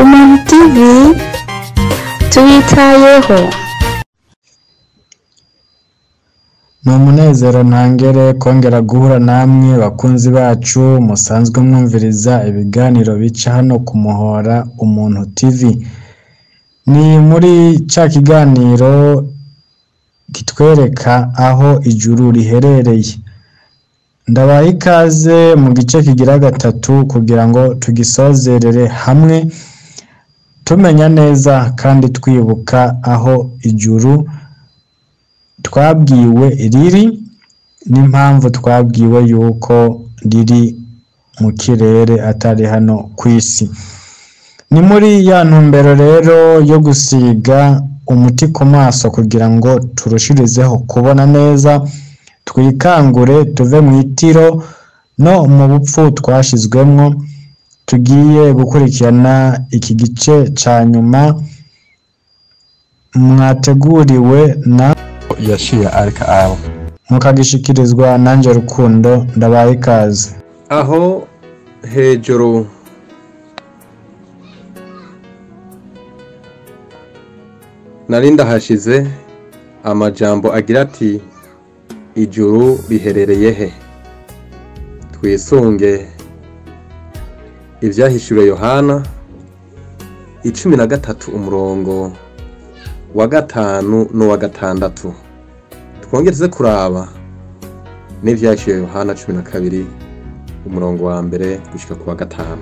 Umuntu TV tubitayeho. Ni umunezero ntangere kongera guhura namwe bakunzi bacu musanzwe mwumviriza ibiganiro bica hano ku muhora Umuntu TV. Ni muri ca kiganiro kitwereka aho ijuru riherereye. Ndabaha ikaze mu gice kigira gatatu kugira ngo tugisozerere hamwe tumenya neza kandi twibuka aho ijuru twabwiwe riri n'impamvu twabwiwe yuko riri mu kirere atari hano ku isi. Ni muri ya ntumbero rero yo gusiga umuti ku maso kugira ngo turushirizeho kubona neza, twikangure tuve mu itiro no mu bupfu twashizwemwo. Tugiye gukurikirana iki gice ca nyuma mwateguriwe na Yashia Alka. Mukagishikirizwa nanje Rukundo. Ndabaye ikaze. Aho hejuru nari ndahashize amajambo agira ati ijuru riherereye he? Twisunge ivyahishuriwe Yohana 13 umurongo wa 5 n'uwa 6. Twongereze kuraba n'ivyahishuriwe Yohana 12 umurongo wa 1 gushika ku wa 5.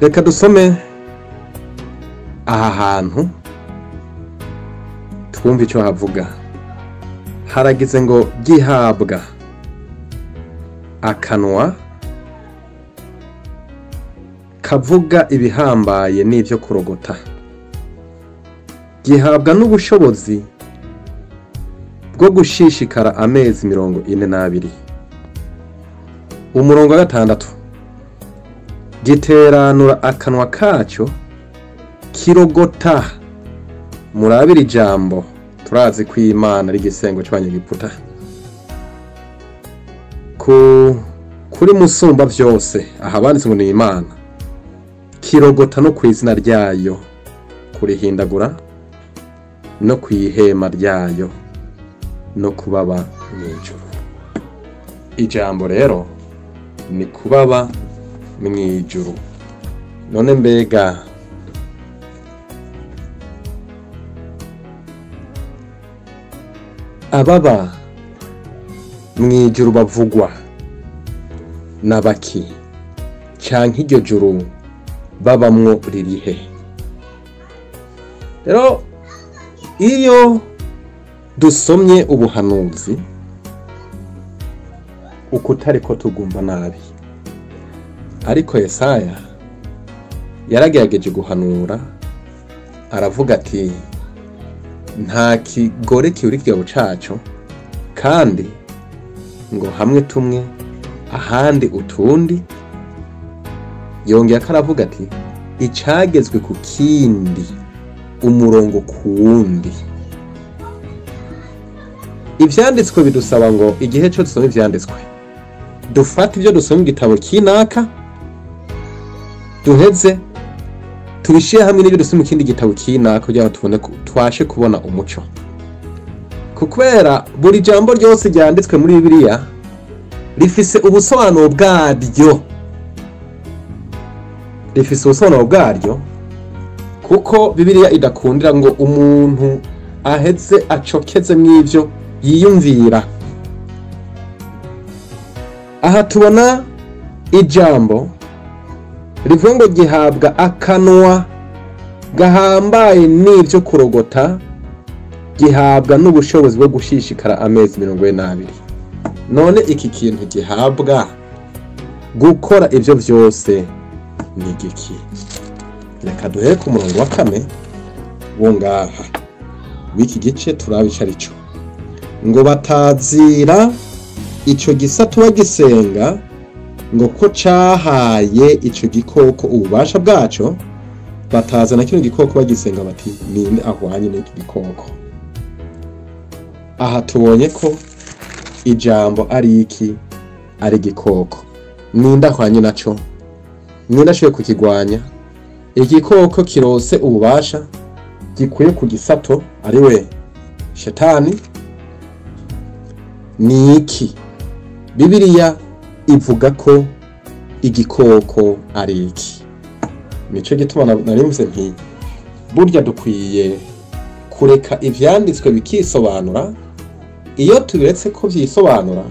Reka dusome aha hantu twumve ico havuga. Haragize ngo gihabwa akanwa kavuga ibihambaye n'ivyo kurogota, gihabwa n'ubushobozi bwo gushishikara amezi 42. Umurongo wa 6, giteranura akanwa kaco kirogota. Murabira ijambo, turazi ko Imana ari igisengo c'abanyegiputa kuri musumba vyose. Aha banditse ngo ni Imana, kirogota no kw'izina ryayo, kurihindagura no kw'ihema ryayo no kubaba mw'ijuru. Ijambo rero ni kubaba mw'ijuru. None mbega ababa mw'ijuru bavugwa nabaki, canke iryo juru babamwo ririhe? Rero iyo dusomye ubuhanuzi ukutariko tugumva nabi, ariko Yesaya yaragerageje guhanura aravuga ati nta kigore kiuri igabo caco, kandi ngo hamwe tumwe ahandi utundi. Yongeye akaravuga ati icagezwe ku kindi, umurongo ku wundi. Ivyanditswe bidusaba ngo igihe cyo dusoma ivyanditswe dufate ivyo dusoma igitabo kinaka, duheze tubishire hamwe n'ibyo dusoma ikindi gitabo kinaka kugira ngo tubone twashe kubona umuco. Kubera buri jambo ryose ryanditswe muri Bibiliya rifise ubusobanuro bwaryo, rifise ubusobanuro bwaryo, kuko Bibiliya idakundira ngo umuntu aheze acokeze mw'ivyo yiyumvira. Aha tubona ijambo rivuga ngo gihabwa akanwa gahambaye n'ivyo kurogota, gihabwa n'ubushobozi bwo gushishikara amezi 42. None iki kintu gihabwa gukora ivyo vyose ni giki? Reka duhere ku murongo wa 4 wo ngaha w'iki gice turabe ico arico. Ngo batazira ico gisatu bagisenga, ngo ko cahaye ico gikoko ububasha bwaco, batazana kino gikoko bagisenga bati ninde ahwanye n'iki gikoko? Aha tubonye ko ijambo ari iki? Ari igikoko. Ninde ahwanye naco? Ninde ashoboye kukigwanya? Igikoko kirose ububasha gikuye ku gisato, ariwe Shetani. Ni iki? Bibiliya ivuga ko igikoko ari iki. Nico gituma narimvuze nti burya dukwiye kureka ivyanditswe bikisobanura. Iyo tubiretse ko vyisobanura,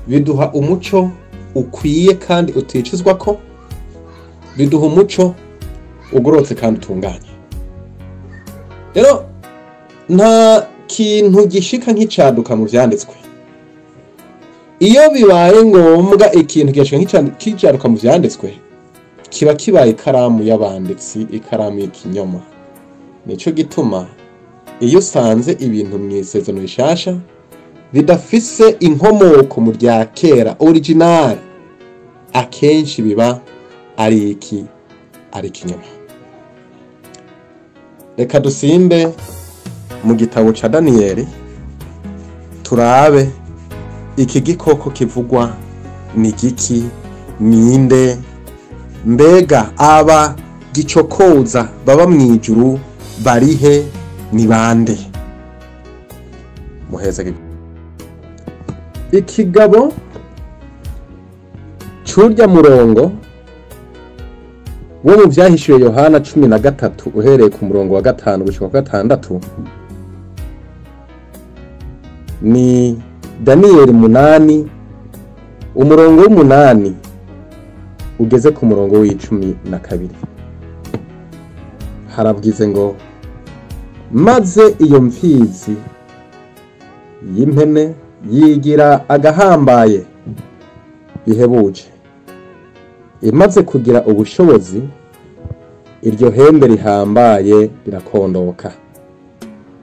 biduha umuco ukwiye kandi uticizwa, ko biduha umuco ugororotse kandi utunganye. Rero nta kintu gishika nk'icaduka mu vyanditswe. Iyo bibaye ngombwa ikintu gishika nk'icaduka mu vyanditswe, kiba kibaye ikaramu y'abanditsi, ikaramu y'ikinyoma. Nico gituma iyo usanze ibintu mu Isezerano Rishasha bidafise inkomoko mu rya kera original, akenshi biba ari iki? Ari ikinyoma. Reka dusimbe mu gitabo ca Daniyeli, turabe iki gikoko kivugwa ni giki, ninde, mbega aba gicokoza baba mw'ijuru barihe, ni bande? Muheze. Ikigabo curya murongo wo mu Vyahishuye Yohana 13, uhereye ku murongo wa 5 gushika ku 6, ni Daniyeli 8, umurongo w'8 ugeze ku murongo w'12. Harabwize ngo: maze iyo mfizi y'impene yigira agahambaye bihebuje, imaze kugira ubushobozi, iryo hembe rihambaye rirakondoka,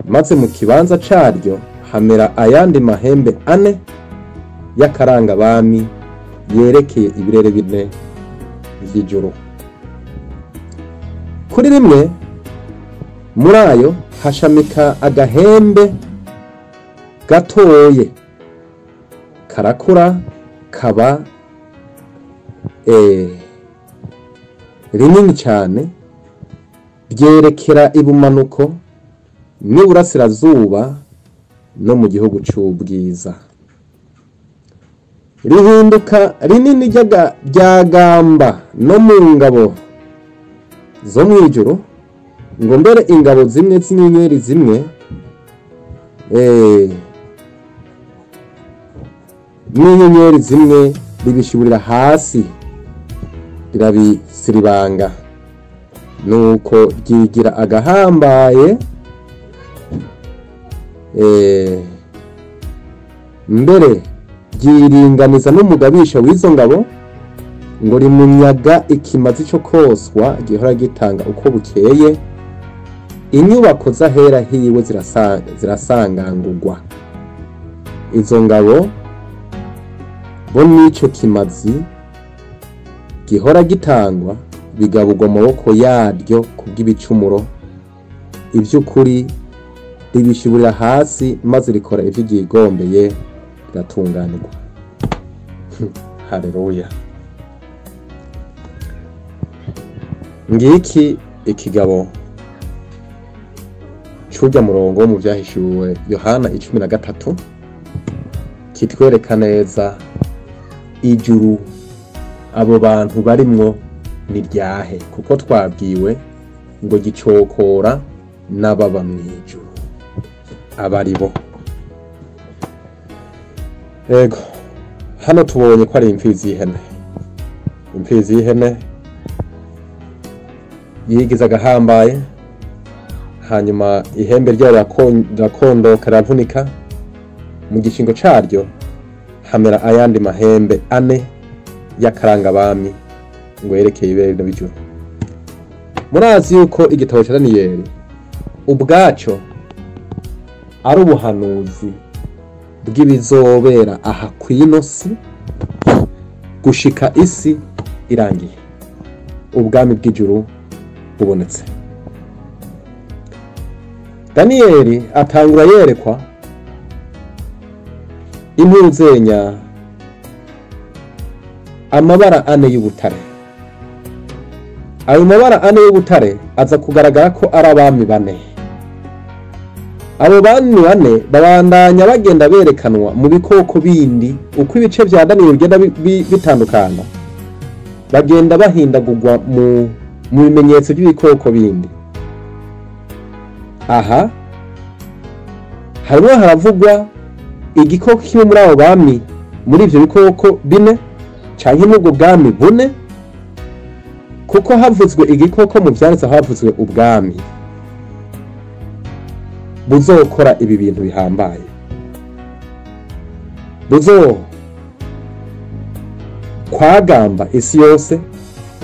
maze mu kibanza caryo hamera ayandi mahembe ane y'akarangabami yerekeye ibirere bine vy'ijuru. Kuri rimwe muri ayo hashamika agahembe gatoye, karakura kaba rinini cyane, ryerekera ibumanuko n'iburasirazuba no mu gihugu c'ubwiza. Rihinduka rinini ryagamba no mu ngabo zo mw'ijuru, ngo mbere ingabo zimwe z'inyenyeri zimwe n'inyenyeri zimwe ribishiburira hasi, rirabisiribanga. Nuko ryigira agahambaye, mbere ryiringaniza n'umugabisha w'izo ngabo, ngo rimunyaga ikimazi cyo koswa gihora gitanga uko bukeye. Inyubako z'ahera hiwe zirasangangurwa. Izo ngabo bo n'ico kimazi gihora gitangwa bigaburwa amaboko yaryo kubw'ibicumuro. Ivy'ukuri ribishiburira hasi, maze rikora ivyo ryigombeye, riratunganirwa. Haleluya! Ngiki ikigabo curya murongo wo mu Vyahishuwe Yohana 13, kitwereka neza ijuru abo bantu barimwo ni ryahe, kuko twabwiwe ngo gicokora n'ababa mw'ijuru abaribo. Ego, hano tubonye ko ari imfizi y'ihene. Imfizi y'ihene yigize agahambaye, hanyuma ihembe ryayo rirakondoka, riravunika. Mu gishingo caryo hamera ayandi mahembe ane y'akarangabami ngo yerekeye ibere b'ijuru. Murazi yuko igitabo ca Daniyeli ubwaco ari ubuhanuzi bw'ibizobera aha kw'ino si gushika isi irangiye, ubwami bw'ijuru bubonetse. Daniyeli atangura yerekwa impuzenya amabara ane y'ubutare. Ayo mabara ane y'ubutare aza kugaragara ko ari abami bane. Abo bami bane babandanya bagenda berekanwa mu bikoko bindi uko ibice vya Daniyeli bigenda bitandukana, bagenda bahindagurwa mu bimenyetso by'ibikoko bindi. Aha harimo haravugwa igikoko kimwe muri abo bami, muri ivyo bikoko bine canke n'ubwo bwami bune, kuko havuzwe igikoko mu vyanditse havuzwe ubwami buzokora ibi bintu bihambaye, buzo kwagamba isi yose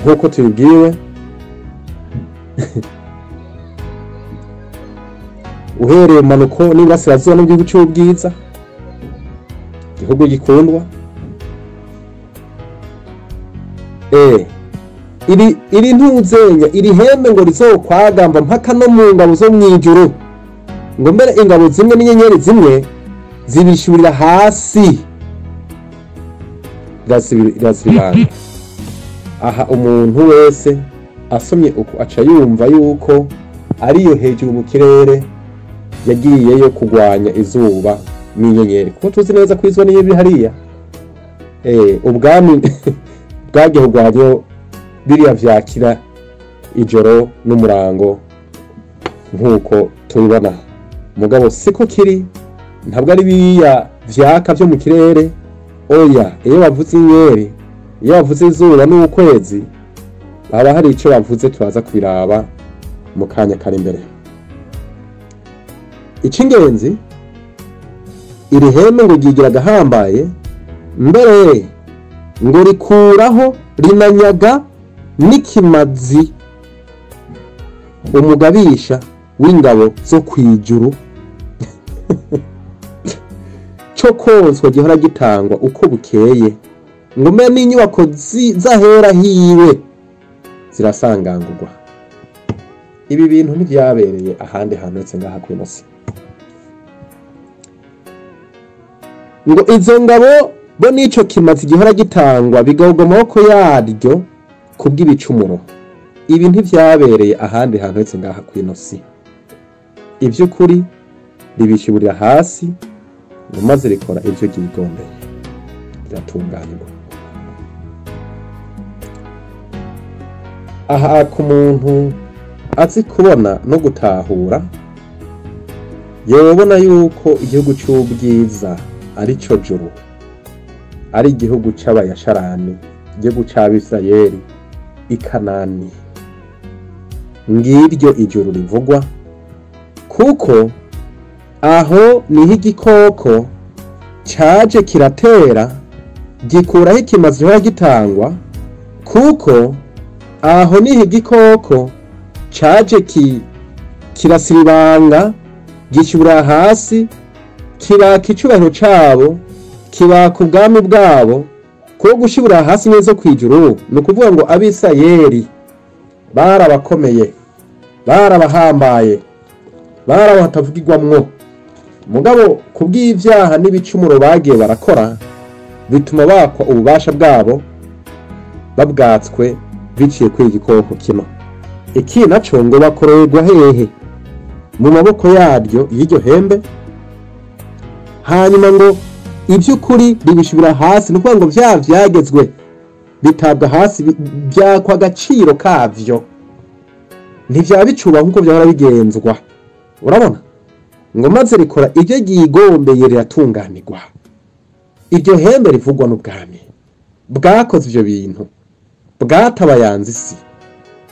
nk'uko tubibwiwe. Uhereye manuko n'iburasirazuba n'igihugu cy'ubwiza, igihugu gikundwa. Iri ntuzenya iri hembe ngo rizokwagamba mpaka no mu ngabo zo mw'ijuru, ngo mbere ingabo zimwe n'inyenyeri zimwe zibishurira hasi irasibirana. Aha umuntu wese asomye uku aca yumva yuko ariyo hejuru mu kirere yagiyeyo kugwanya izuba n'inyenyeri, kuko tuzi neza ko izuba n'inyenyeri hariya ubwami bwagiye kugwanyo biriya vyakira ijoro n'umurango nk'uko tubibona. Mugabo siko kiri, ntabwo ari biriya vyaka vyo mu kirere. Oya, iyo bavuze inyenyeri, iyo bavuze izuba n'ukwezi, haba hari ico bavuze, turaza kubiraba mu kanya kari imbere. Icy'ingenzi, iri hembe ngo ryigira agahambaye, mbere ngo rikuraho rinanyaga n'ikimazi umugabisha w'ingabo zo kwijuru cyo kozwa gihora gitangwa uko bukeye, ngo mbe n'inyubako zahera hiwe zirasangangurwa. Ibi bintu ntibyabereye ahandi hantu uretse ngaha ku ino si. Ngo izo ngabo bo n'ico kimazi gihora gitangwa bigahogwa amaboko yaryo kubw'ibicumuro. Ibi ntivyabereye ahandi hantu uretse ngaha ku ino si. Ivy'ukuri ribishiburira hasi ngo maze rikora ivyo ryigombeye, riratunganywa. Aha ku muntu azi kubona no gutahura, yobona yuko igihugu c'ubwiza ari co juru, ari igihugu c'abayasharani, igihugu c'Abisirayeli i Kanani. Ngiryo ijuru rivugwa, kuko aho niho igikoko caje kiratera gikuraho ikimazi gihora gitangwa, kuko aho niho igikoko caje kirasiribanga gishura hasi, kibaka icubahiro cabo, kibaka ubwami bwabo. Ko gushibura hasi neza kwijuru ni ukuvuga ngo Abisirayeli barabakomeye, barabahambaye, barabatavugirwamwo. Mugabo kubw'ivyaha n'ibicumuro bagiye barakora bituma bakwa ububasha bwabo, babwatswe biciye kuri igikoko kino. Iki naco ngo bakorerwa hehe? Mu maboko yaryo y'iryo hembe. Hanyuma ngo iby'ukuri ribishibura hasi, ni ukuvuga ngo vya vyagezwe bitabwa hasi, byakwa agaciro kavyo, ntivyaba bicuba nk'uko vyahora bigenzwa. Urabona ngo maze rikora ibyo ryigombeye riratunganirwa. Iryo hembe rivugwa n'ubwami bwakoze ivyo bintu, bwatabayanze isi,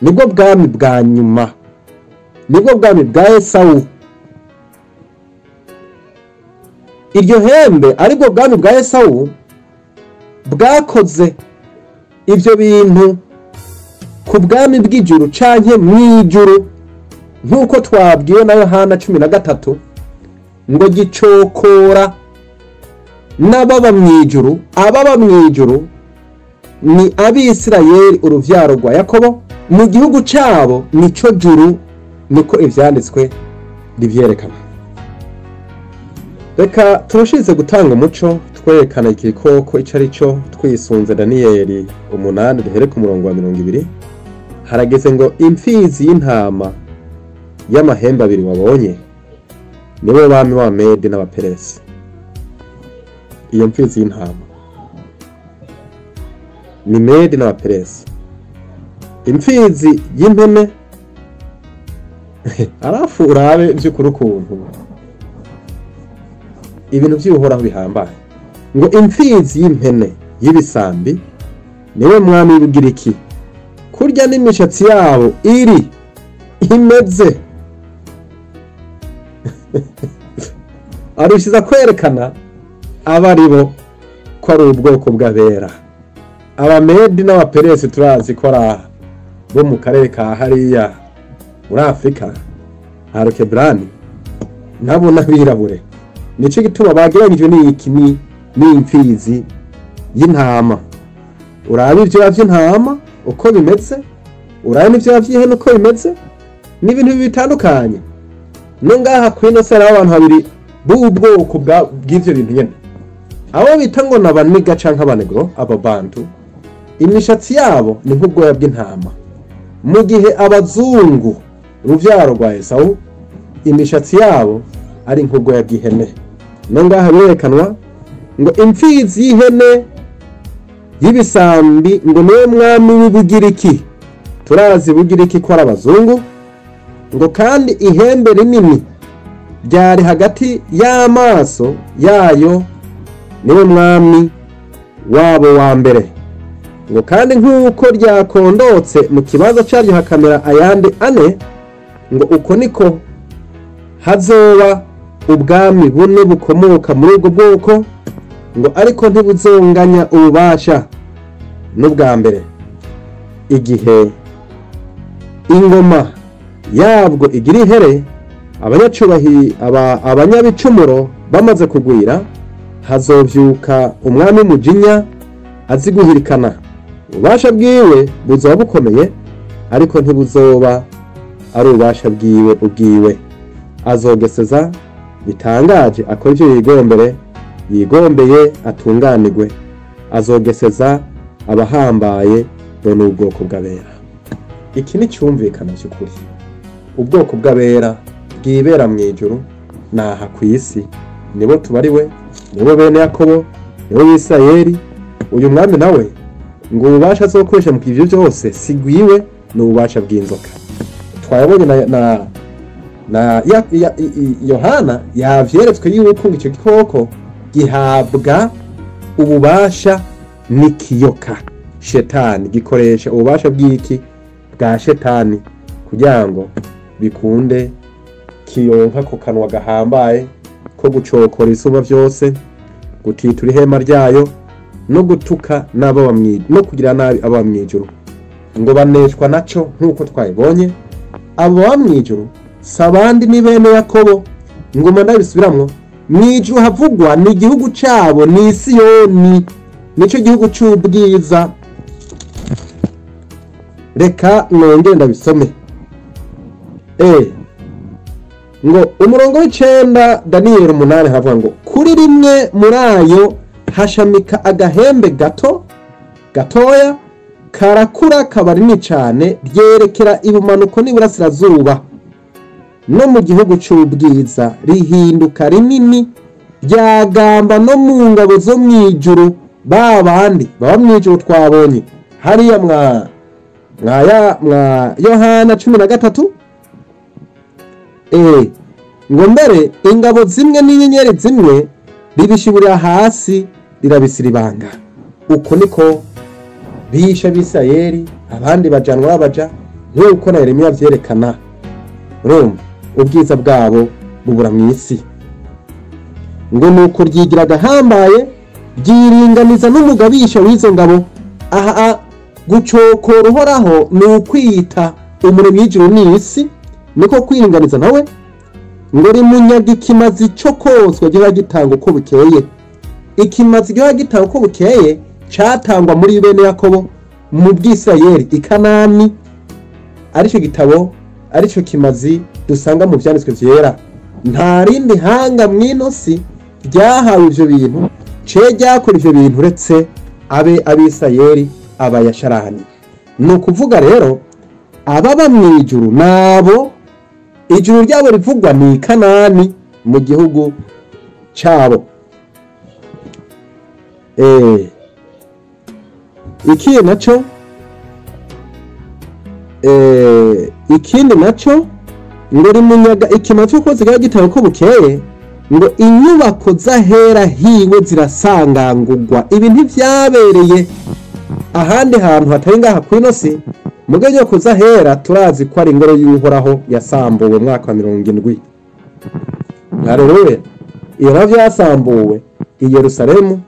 nibwo bwami bwa nyuma, nibwo bwami bwa Esawu. Iryo hembe aribwo bwami bwa Esawu bwakoze ivyo bintu ku bwami bw'ijuru canke mw'ijuru, nk'uko twabwiwe na Yohana 13 ngo gicokora n'ababa mw'ijuru. Ababa mw'ijuru ni Abisirayeli, uruvyaro rwa Yakobo, mu gihugu cabo nico juru, niko ivyanditswe bivyerekana. Reka turushize gutanga umuco twerekana igikoko ico ari cyo, twisunze Daniyeli 8 duhere ku murongo wa 20. Harageze ngo imfizi y'intama y'amahembe abiri wabonye nibo bami b'Abamedi n'Abaperesi. Iyo mfizi y'intama ni Medi n'Abaperesi. Imfizi y'impene arafu urabe vy'ukuri ukuntu ibintu vy'Uhoraho bihambaye. Ngo imfizi y'impene y'ibisambi niwe mwami w'Ubugiriki, kurya n'imishatsi yabo iri imeze. Arushiza kwerekana abaribo ko ari ubwoko bw'abera. Abamedi n'Abaperesi turazi ko ari bo mu karere ka hariya muri Afrika, Arukebrani, nabo n'abirabure. Nico gituma bagereranyijwe n'iki? Ni n'imfizi y'intama. Urabe ivyoya vy'intama uko bimeze, urabe n'ivyoya vy'ihene uko bimeze, ni ibintu bitandukanye. No ngaha kw'ino si hariho abantu babiri b'ubwoko bw'ivyo bintu nyene. Abo bita ngo ni abaniga canke abanegro, abo bantu, imishatsi yabo ni nk'ubwoya bw'intama. Mu gihe abazungu, uruvyaro rwa Esawu, imishatsi yabo ari nk'ubwoya bw'ihene. No ngaha birerekanwa ngo imfizi y'ihene y'ibisambi ngo niwe mwami w'Ubugiriki. Turazi Bugiriki ko ari abazungu. Ngo kandi ihembe rinini ryari hagati y'amaso yayo niwe mwami wabo wa mbere. Ngo kandi nk'uko ryakondotse mu kibanza caryo hakamera ayandi ane, ngo uko niko hazoba ubwami bune bukomoka muri ubwo bwoko, ngo ariko ntibuzonganya ububasha n'ubwa mbere. Igihe ingoma yabwo igira ihere, abanyabicumuro bamaze kugwira, hazovyuka umwami mujinya azi guhirikana. Ububasha bwiwe buzoba bukomeye, ariko ntibuzoba ari ububasha bwiwe ubwiwe. Azogeseza bitangaje, akora ivyo yigombeye atunganirwe. Azogeseza abahambaye bo n'ubwoko bw'abera. Iki ni cyumvikana cy'ukuri. Ubwoko bw'abera bwibera mu ijuru naha ku isi, nibo tubariwe, nibo bene Yakobo, nibo Bisirayeli. Uyu mwami nawe ngo ububasha azokoresha mu ivyo byose si gwiwe, ni ububasha bw'inzoka. Twabonye na Yohana yavyeretswe yuko ico gikoko gihabwa ububasha n'ikiyoka. Shetani gikoresha ububasha bw'iki? Bwa shetani, kugira ngo bikunde kiyonka ku kanwa gahambaye ko gucokora isumba vyose, gutitura ihema ryayo, no gutuka n'abo no kugira nabi abo mwijuru. Ngo baneshwa naco nk'uko twabibonye. Abo bamwijuru sabandi ni bene Yakobo. Ngoma ndabisubiramwo, mwijuru havugwa ni igihugu cabo, ni Siyoni, nico gihugu c'ubwiza. Reka nongere ndabisome. Ngo umurongo w'icenda Daniyeli 8 havuga ngo kuri rimwe muri ayo hashamika agahembe gato gatoya karakura kaba rinini cane, ryerekera ibumanuko n'iburasirazuba no mu gihugu c'ubwiza, rihinduka rinini ryagamba no mu ngabo zo mwijuru. Ba bandi baba mwijuru twabonye hariya mwa Yohana 13. Ngo mbere ingabo zimwe n'inyenyeri zimwe ribishiburira hasi rirabisiribanga. Uko niko bisha Bisirayeli, abandi bajanwa babaja, nk'uko na Yeremiya vyerekana. Urumva ubwiza bwabo bubura mw'isi. Ngo nuko ryigira agahambaye, ryiringaniza n'umugabisha w'izo ngabo. Aha gucokora Uhoraho ni ukwita umuremyi w'ijuru n'isi, niko kwiringaniza nawe. Ngo rimunyaga ikimazi co koswa gihora gitanga uko bukeye. Ikimazi gihora gitanga uko bukeye catangwa muri bene Yakobo mu Bwisirayeli i Kanani, arico gitabo, arico kimazi dusanga mu vyanditswe vyera. Nta rindi hanga mw'ino si ryahawe ivyo bintu, ce ryakora ivyo bintu uretse abe Abisirayeli, abayasharani. Ni ukuvuga rero Ababa mu ijuru nabo ijuru ryabo rivugwa ni Kanani mu gihugu cabo. Ikindi naco ikindi naco ngo rimunyaga ikimazi ko zigaye gitabo ko bukeye, ngo inyubako zahera hiwe zirasangangurwa. Ibi ntivyabereye ahandi hantu hatari ngaha kwino si muga inyubako zahera turazi ko ari ingoro y'Uhoraho yasambuwe mwaka wa 70. Haleluya. Iyo navyo yasambuwe i Yerusalemu,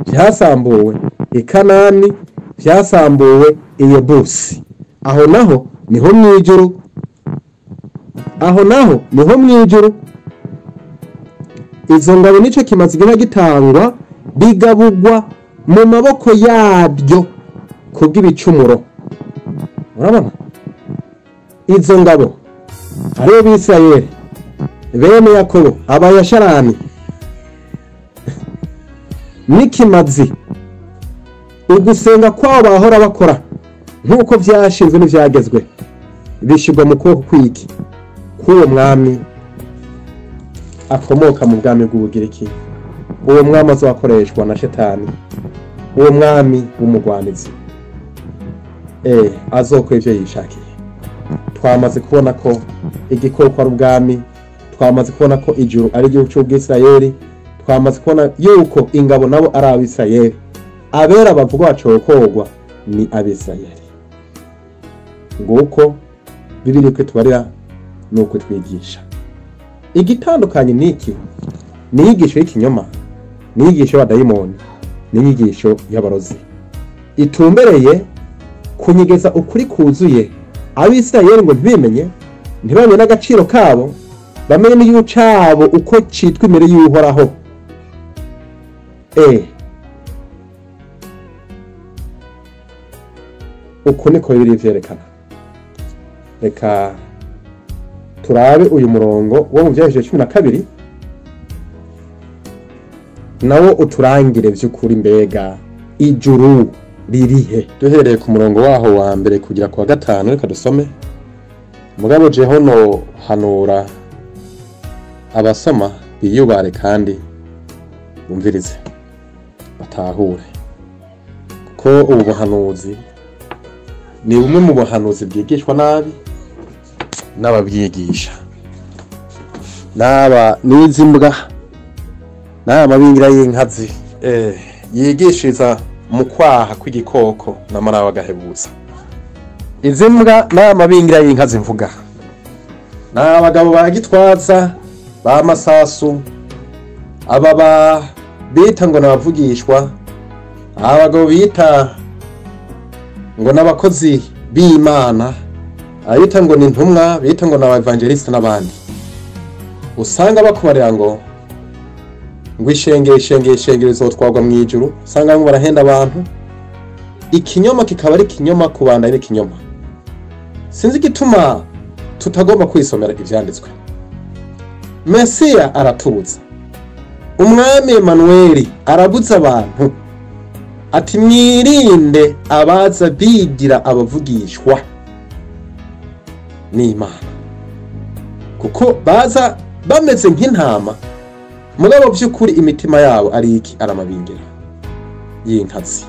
vyasambuwe i Kanani, vyasambuwe i Yebusi. Aho naho niho mwijuru, aho naho niho mwijuru. Izo ngabo nico kimazi gihora gitangwa bigabugwa mu maboko yabyo kubw'ibicumuro. Urabona izo ngabo aribo Bisirayeli bene Yakobo abayasharani n'ikimazi ugusenga kwabo bahora bakora nk'uko vyashinzwe n'ivyagezwe bishirwa mu kuboko kw'iki k'uwo mwami akomoka mu bwami bw'Ubugiriki. Uwo mwami azokoreshwa na Shetani, uwo mwami w'umugwanizi azokora ivyo yishakiye. Twamaze kubona ko igikoko ari ubwami, twamaze kubona ko ijuru ari igihugu c'Ubwisirayeli, twamaze kubona yuko ingabo nabo ari Abisirayeli. Abera bavugwa bacokogwa ni Abisirayeli. Nguko Bibiliya uko itubarira nuko twigisha. Igitandukanye niki ni inyigisho y'ikinyoma, ni inyigisho y'abadayimoni, ni inyigisho y'abarozi itumbereye kunyegeza ukuri kuzuye. Abisirayeli ngo ntibimenye, ntibamenye n'agaciro kabo, bamenye n'igihugu cabo uko citwa imbere y'Uhoraho. Uko niko Bibiliya ivyerekana. Reka turabe uyu murongo wo mu Vyahishije 12 nawo uturangire vy'ukuri mbega ijuru ririhe. Duhereye ku murongo waho wa mbere kugira kwa 5, reka dusome. Mugabo jeho no hanura abasoma biyubare kandi bumvirize batahure, kuko ubu buhanuzi ni bumwe mu buhanuzi bwigishwa nabi n'ababyigisha n'aba n'izi mbwa n'aba mabingira y'inkazi yigishiriza mu kwaha kw'igikoko n'amarawa agahebuza. Izi mbwa n'aba mabingira y'inkazi mvuga n'abagabo ba Gitwaza ba Masasu, aba ba bita ngo n'abavugishwa, abagabo bita ngo n'abakozi b'Imana, abita ngo ni intumwa, bita ngo n'abaevangeliste n'abandi. Usanga bakubarira ngo ishengero ishengero ishengero izotwarwa mu ijuru. Usanga bamwe barahenda abantu. Ikinyoma kikaba ari ikinyoma, kubanda ari ikinyoma. Sinzi igituma tutagomba kwisomera ivyanditswe. Mesiya aratubuza, Umwami Emanueli arabuza abantu ati mwirinde abaza bigira abavugishwa n'Imana, kuko baza bameze nk'intama mugabo by'ukuri imitima yabo ari iki? Aramabingira y'inkazi.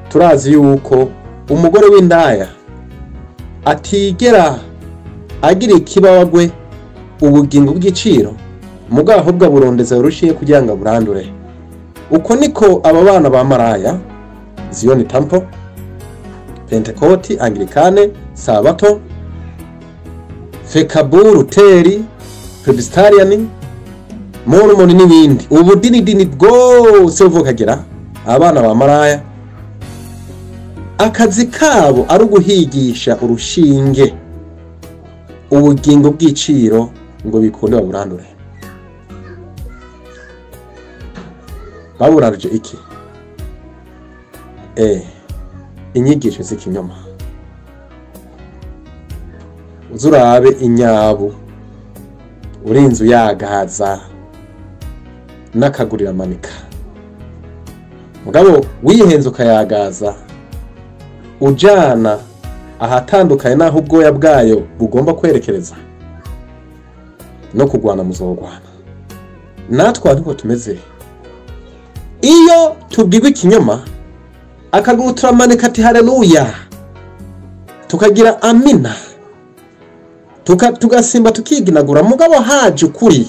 Turazi yuko umugore w'indaya atigera agira ikibabagwe ubugingo bw'igiciro, mugabo ahubwo aburondeza urushiye kugira ngo aburandure. Uko niko aba bana ba maraya Zion Temple, Pentekoti, Anglikane, Sabato, Fekaburu, Teri, Presbyterian, Mormon n'ibindi, ubudini dini bwose buvukagira abana ba maraya akazi kabo ari uguhigisha urushinge ubugingo bw'iciro ngo bikunde baburandure. Baburaruje iki? Inyigisho z'ikinyoma. Uzurabe inyabu urinzu yagaza n'akagurira manika, mugabo wihenze ukayagaza ujana ahatandukanye n'aho ubwoya bwayo bugomba kwerekereza, no kugwana muzogwana. Natwe niko tumeze. Iyo tubwirwa ikinyoma akaguru turamanika ati haleluya, tukagira amina, tugasimba tukiginagura. Mugabo haje ukuri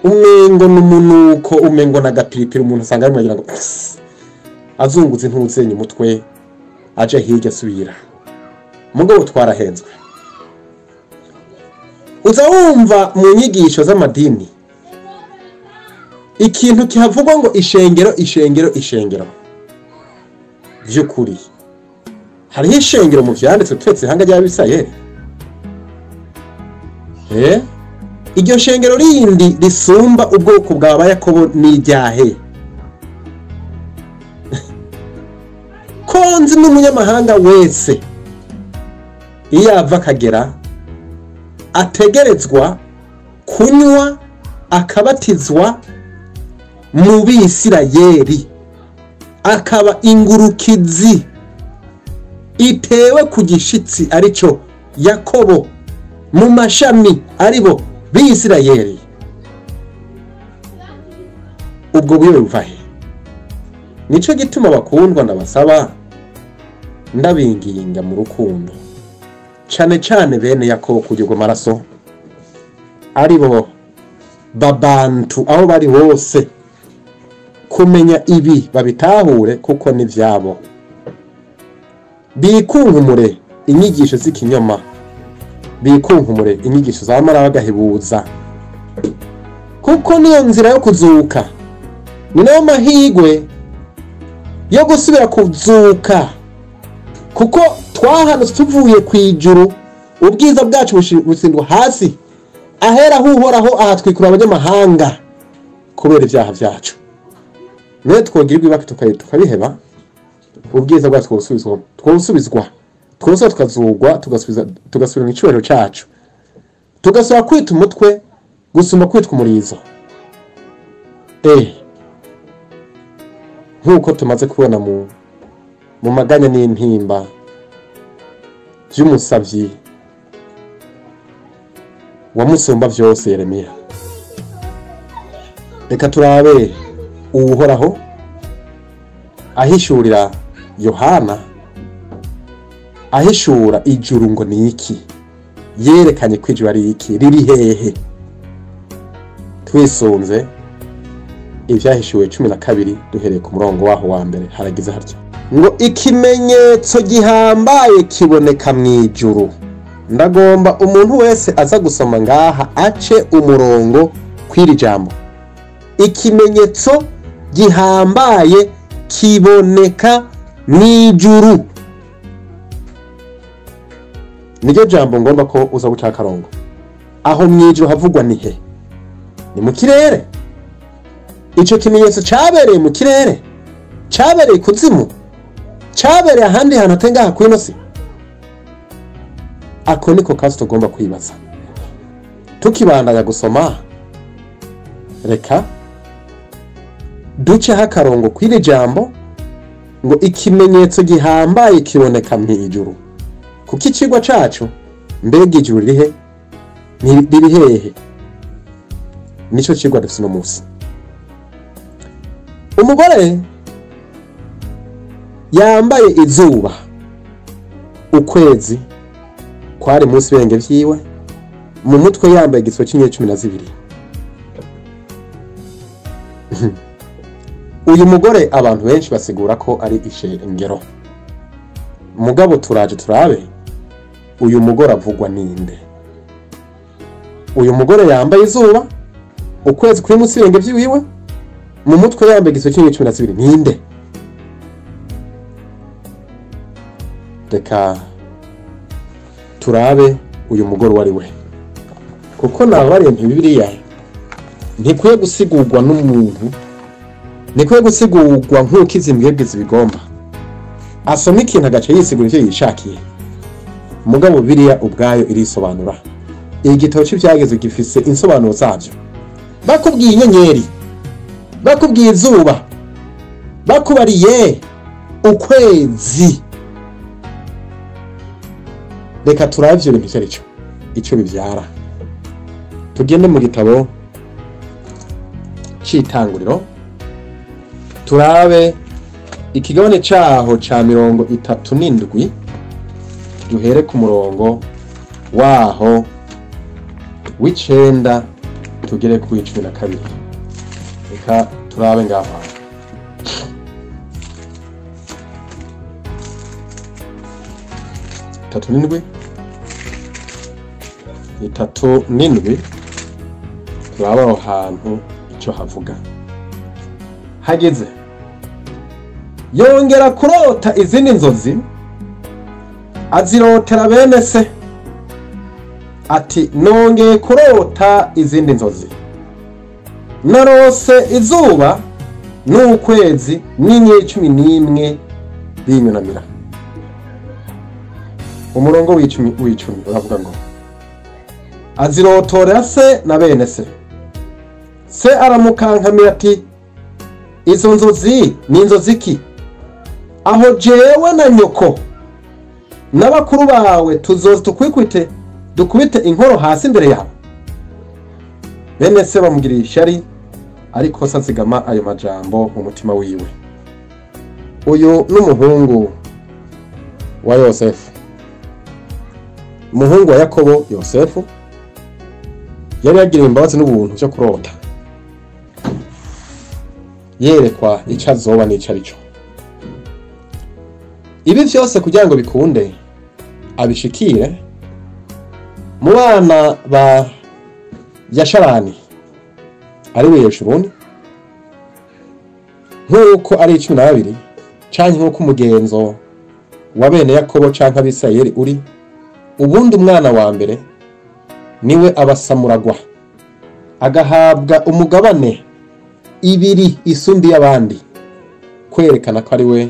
umengo n'umunuko, umengo n'agapiripiri, umuntu usanga arimo agira ngo azunguze ntuzenye umutwe aje hirya asubira. Mugabo twarahenzwe. Uza wumva mu nyigisho z'amadini ikintu kihavugwa ngo ishengero, ishengero, ishengero. Vy'ukuri hariho ishengero mu vyanditswe turetse ihanga ry'Abisirayeli. Iryo shengero rindi risumba ubwoko bwa Yakobo n'iryahe? Ko nzi n'umunyamahanga wese iyo ava akagera ategerezwa kunywa akabatizwa mu Bisirayeli, akaba ingurukizi itewe ku gishitsi arico Yakobo mu mashami aribo Bisirayeli. Ubwo buyobe buva he? Nico gituma bakundwa ndabasaba, ndabinginga mu rukundo, cane cane bene Yakobo kugirwa amaraso, aribo babantu aho bari hose, kumenya ibi babitahure kuko ni vyabo. Bikunkumure inyigisho z'ikinyoma, bikunkumure inyigisho zamara bagahebuza, kuko niyo nzira yo kuzuka, ni nayo mahigwe yo gusubira kuzuka, kuko twahanutse tuvuye kwijuru, ubwiza bwacu busindwa hasi, ahera huhoraho ahatwikura abanyamahanga kubera ivyaha vyacu. Mwe twogirirwa ibaki tukabiheba, ubwiza bwacu twosubizwa, twose tukazugwa, tugasubira mu cyubahiro cacu, tugasubira kwita umutwe gusumba kwitwa umurizo. Nkuko tumaze kubona mu maganya n'intimba vy'umusavyi wa musumba vyose Yeremiya. Reka turabe Uhoraho ahishurira Yohana, ahishura ijuru ngo ni iki, yerekanye ko ijuru ari iki, riri hehe. Twisunze ivyahishuwe 12 duhereye ku murongo waho wa mbere, haragize harya ngo ikimenyetso gihambaye kiboneka mw'ijuru. Ndagomba umuntu wese aza gusoma ngaha ace umurongo kw'iri jambo, ikimenyetso gihambaye kiboneka mw'ijuru. Niryo jambo ngomba ko uza guca akarongo. Aho mw'ijuru havugwa ni he? Ni mu kirere. Ico kimenyetso cabereye mu kirere, cabereye kuzimu, cabereye ahandi hantu atengaha kw'ino si. Ako niko kazi tugomba kwibaza. Tukibandanya gusoma, reka duce hakarongo kw'iri jambo ngo ikimenyetso gihambaye kiboneka mw'ijuru. Kuko icigwa cacu mbega ijuru ririhe? Riri hehe? Nico cigwa dufise uno musi. Umugore yambaye izuba, ukwezi kwari munsi y'ibirenge vyiwe, mu mutwe yambaye igiswo c'inyenyeri 12. Uyu mugore abantu benshi basigura ko ari ishengero. Mugabo turaje turabe uyu mugore avugwa ninde? Uyu mugore yambaye izuba, ukwezi kuri munsi y'ibirenge vyiwe, mu mutwe yambaye igiswo c'inyenyeri 12 ninde? Reka turabe uyu mugore wari we, kuko nabariye nti Bibiliya ntikwiye gusigurwa n'umuntu, ntikwiye gusigurwa nk'uko izi mbwebwe zibigomba. Asoma ikintu agace yisigura ivyo yishakiye. Mugabo Bibiliya ubwayo irisobanura. Igitabo c'Ivyagezwe gifise insobanuro zavyo. Bakubwiye inyenyeri, bakubwiye izuba, bakubariye ukwezi. Reka turabe ivyo bintu icyo aricyo, icyo bivyara. Tugende mu gitabo c'itanguriro, turabe ikigabane caho ca 37, duhere ku murongo waho w'9 tugere ku 12. Reka turabe ngaho. 37, 37, turaba aho hantu icyo havuga. Hageze yongera kurota izindi nzozi, azirotera bene se, ati nongeye kurota izindi nzozi, narose izuba n'ukwezi n'inyenyeri 11 binyunamira. Umurongo w'icumi uravuga ngo azirotorera se na bene se. Se aramukankamira ati izo nzozi ni inzozi ki? Aho jewe na nyoko n'abakuru bawe tuzoza tukwikute dukubite inkoro hasi imbere yawe. Bene se bamugiriye ishyari, ariko se azigama ayo majambo mu mutima wiwe. Uyu n'umuhungu wa Yosefu, umuhungu wa Yakobo. Yosefu yari yagiriwe imbabazi n'ubuntu byo kurota, yerekwa icyo azoba n'icyo ari cyo. Ibi vyose kugira ngo bikunde abishikire mu bana ba Yasharani, ari we Yeshuruni, nk'uko ari 12, canke nk'uko umugenzo wa bene Yakobo canke Abisirayeli uri, ubundi umwana wa mbere niwe abasamuragwa, agahabwa umugabane ibiri isumbi y'abandi, kwerekana ko ari we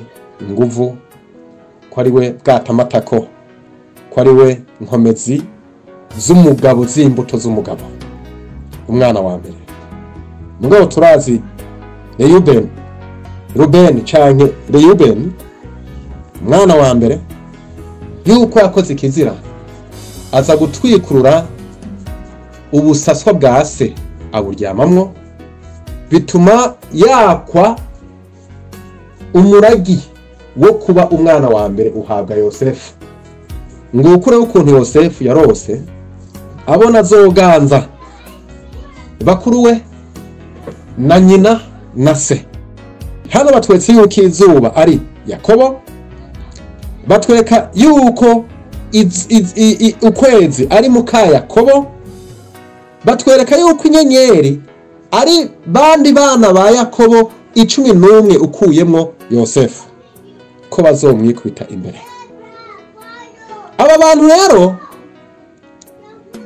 nguvu, ko ari we bwatamatako, ko ari we nkomezi z'umugabo, z'imbuto z'umugabo, umwana wa mbere. Mugabo turazi Reuben, Ruben canke Reuben, umwana wa mbere, yuko yakoze ikizira aza gutwikurura ubusaswa bwa se aburyamamwo, bituma yakwa umuragi wo kuba umwana wa mbere uhabwa Yosefu. Nguko rero ukuntu Yosefu yarose abona azoganza bakuru we na nyina na se. Hano batweretse yuko izuba ari Yakobo, batwereka yuko ukwezi ari muka Yakobo, batwereka yuko inyenyeri ari bandi bana ba Yakobo 11 ukuyemwo Yosefu, ko bazomwikubita imbere. Aba bantu rero,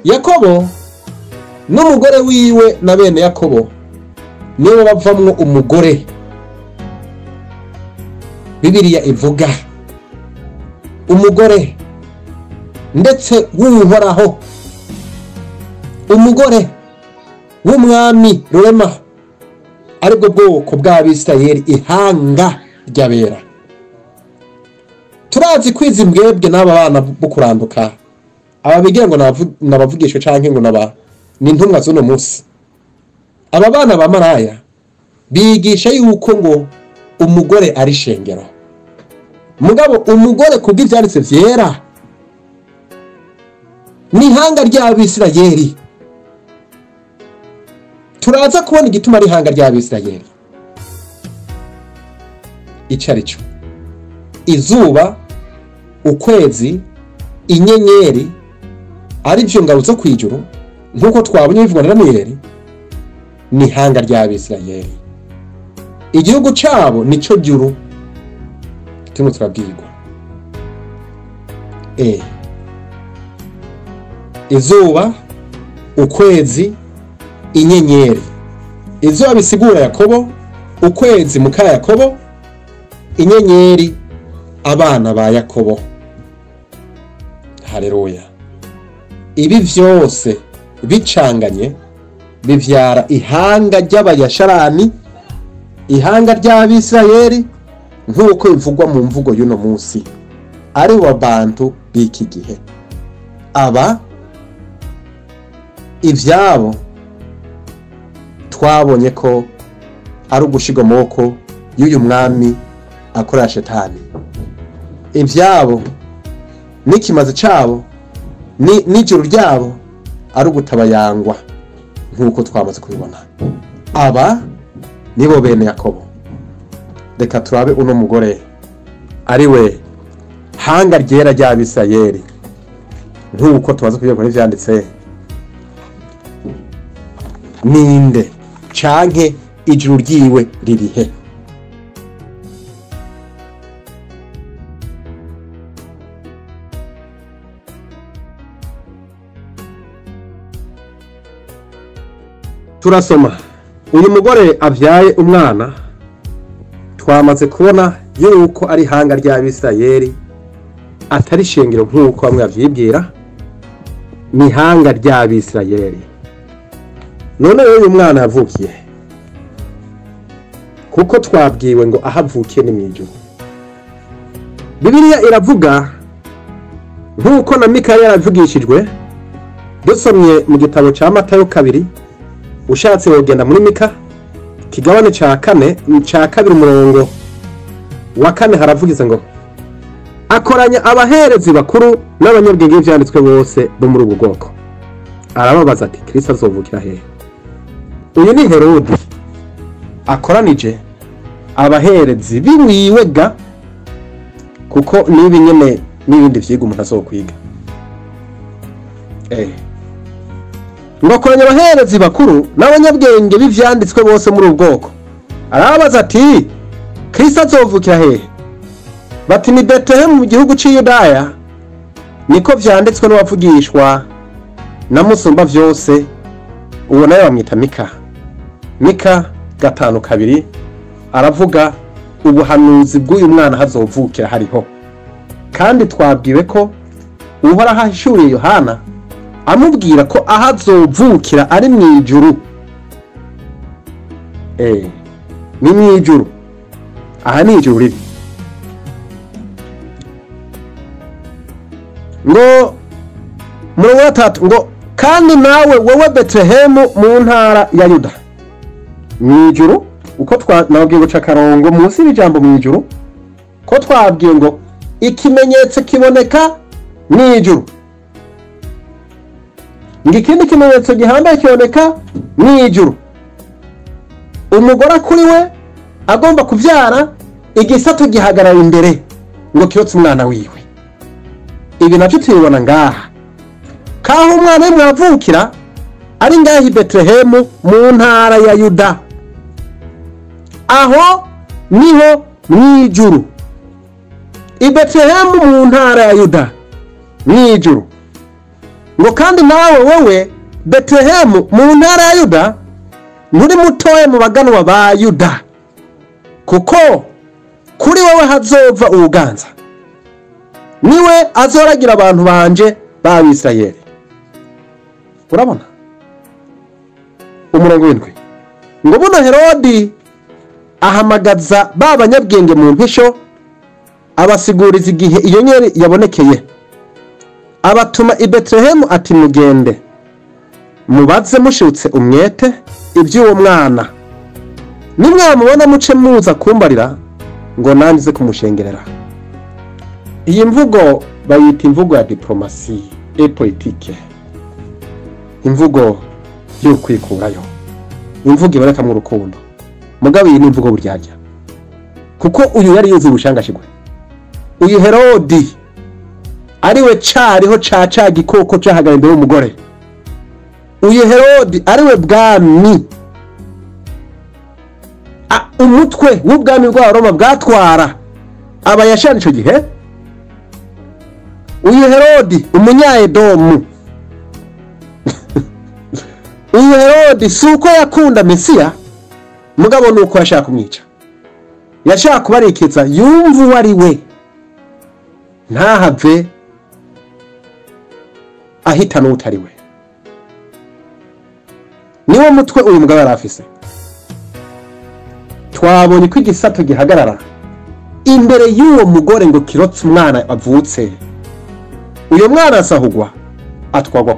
Yakobo n'umugore wiwe na bene Yakobo, nibo bavamwo umugore Bibiliya ivuga, umugore ndetse w'Uhoraho, umugore w'umwami Rurema, aribwo bwoko bw'Abisirayeli, ihanga ry'abera. Turazi kwiza imbwebwe n'aba bana bo kuranduka, aba bigira ngo nabavugishwe canke ngo naba ni intumwa z'uno munsi. Aba bana ba maraya bigisha yuko ngo umugore ari shengero. Mugabo umugore kubw'ivyanditse vyera ni ihanga ry'Abisirayeli. Turaza kubona igituma ari ihanga ry'Abisirayeli ico ari cyo. Izuba, ukwezi, inyenyeri ari byo ngabo zo kwijuru, nkuko twabonye bivugwa na Daniyeli, ni ihanga ry'Abisirayeli. Igihugu cabo nico juru turimo turabwirwa. Izuba, ukwezi, inyenyeri. Izuba bisigura Yakobo, ukwezi muka Yakobo, inyenyeri abana ba Yakobo. Haleluya. Ibi vyose bicanganye bivyara ihanga ry'Abayasharani, ihanga ry'Abisirayeli, nkuko bivugwa mu mvugo y'uno munsi, ari wa bantu b'iki gihe. Aba ivyabo twabonye ko ari ugushirwa mu maboko y'uyu mwami akorera shetani. Ivyabo n'ikimazi cabo n'ijuru ryabo ari ugutabayangwa nk'uko twamaze kubibona. Aba nibo bene Yakobo. Reka turabe uno mugore ari we hanga ryera ry'Abisirayeli nk'uko tumaze kubibona n'ivyanditse. Ninde canke ijuru ryiwe ririhe? Turasoma uyu mugore avyaye umwana, twamaze kubona yuko ari hanga ry'Abisirayeli, atari shengero nk'uko bamwe bavyibwira, ni hanga ry'Abisirayeli. None rero uyu mwana yavukiye, kuko twabwiwe ngo ahavukiye ni mw'ijuru. Bibiliya iravuga nk'uko na Mikaya yaravugishijwe, dusomye mu gitabo ca Matayo 2, ushatse wogenda muri Mika kigabane ca 4 ca 2 umurongo wa 4, haravugiza ngo akoranya abaherezi bakuru n'abanyabwenge b'ivyanditswe bose bo muri ubu bwoko, arababaza ati Kristo azovukira hehe? Uyu ni Herodi akoranije abaherezi biwiwe ga, kuko nibi nyene n'ibindi vyigwa umuntu azokwiga. Ngo akoranya abaherezi bakuru n'abanyabwenge b'ivyanditswe bose muri ubu bwoko, arababaza ati Kristo azovukira hehe? Bati ni Betelehemu mu gihugu c'i Yudaya, niko vyanditswe n'uwavugishwa na Musumba vyose, uwo nawe bamwita Mika. Mika 5:2 aravuga ubuhanuzi bw'uyu mwana hazovukira hariho. Kandi twabwiwe ko Uhoraho ahishuriye Yohana amubwira ko ahazovukira ari mw'ijuru. Ni mw'ijuru. Aha ni ijuru riri. Ngo murongo wa 3 ngo kandi nawe wowe Betelehemu mu ntara ya Yuda. Mw'ijuru, uko nababwiye guca akarongo munsi y'ijambo mw'ijuru, ko twabwiye ngo ikimenyetso kiboneka mw'ijuru, ngo ikindi kimenyetso gihambaye kiboneka mw'ijuru. Umugore kuri we agomba kuvyara, igisato gihagarara imbere ngo kirotse umwana wiwe. Ibi navyo tubibona ngaha, kaho umwana we mwavukira ari ngaha i Betelehemu mu ntara ya Yuda. Aho niho mw'ijuru. I Betelehemu mu ntara ya Yuda mw'ijuru. Ngo kandi nawe wewe Betelehemu mu ntara ya Yuda nturi mutoye mu baganwa ba Yuda, kuko kuri wewe hazova ubuganza, niwe azoragira abantu banje b'Abisirayeli. Urabona umurongo w'indwi ngo buno Herodi ahamagaza ba banyabwenge mu mpisho, abasiguriza igihe iyo nyeri yabonekeye, abatuma i Betelehemu ati mugende mubaze mushutse umwete iby'uwo mwana, nimwamubona muce muza kumbarira ngo nanze kumushengerera. Iyi mvugo bayita imvugo ya diplomasi et politique, imvugo yo kwikurayo, imvugo iboneka mu rukundo. Mugabo iyi ni imvugo buryarya, kuko uyu yari yuzuye ubushangashigwe. Uyu Herodi ariwe cariho ca gikoko cahagara imbere y'umugore. Uyu Herodi ariwe bwami, umutwe w'ubwami bwa Roma bwatwara abayashana ico gihe. Uyu Herodi umunyaedomu. Uyu Herodi suko yakunda Mesiya, mugabo nuko yashaka kumwica, yashaka kubarikiza yumva uwo ari we, ntahave ahitana utari we. Niwo mutwe uyu mugabo yari afise. Twabonye ko igisato gihagarara imbere y'uwo mugore ngo kirotse umwana avutse. Uyo mwana asahugwa atwagwa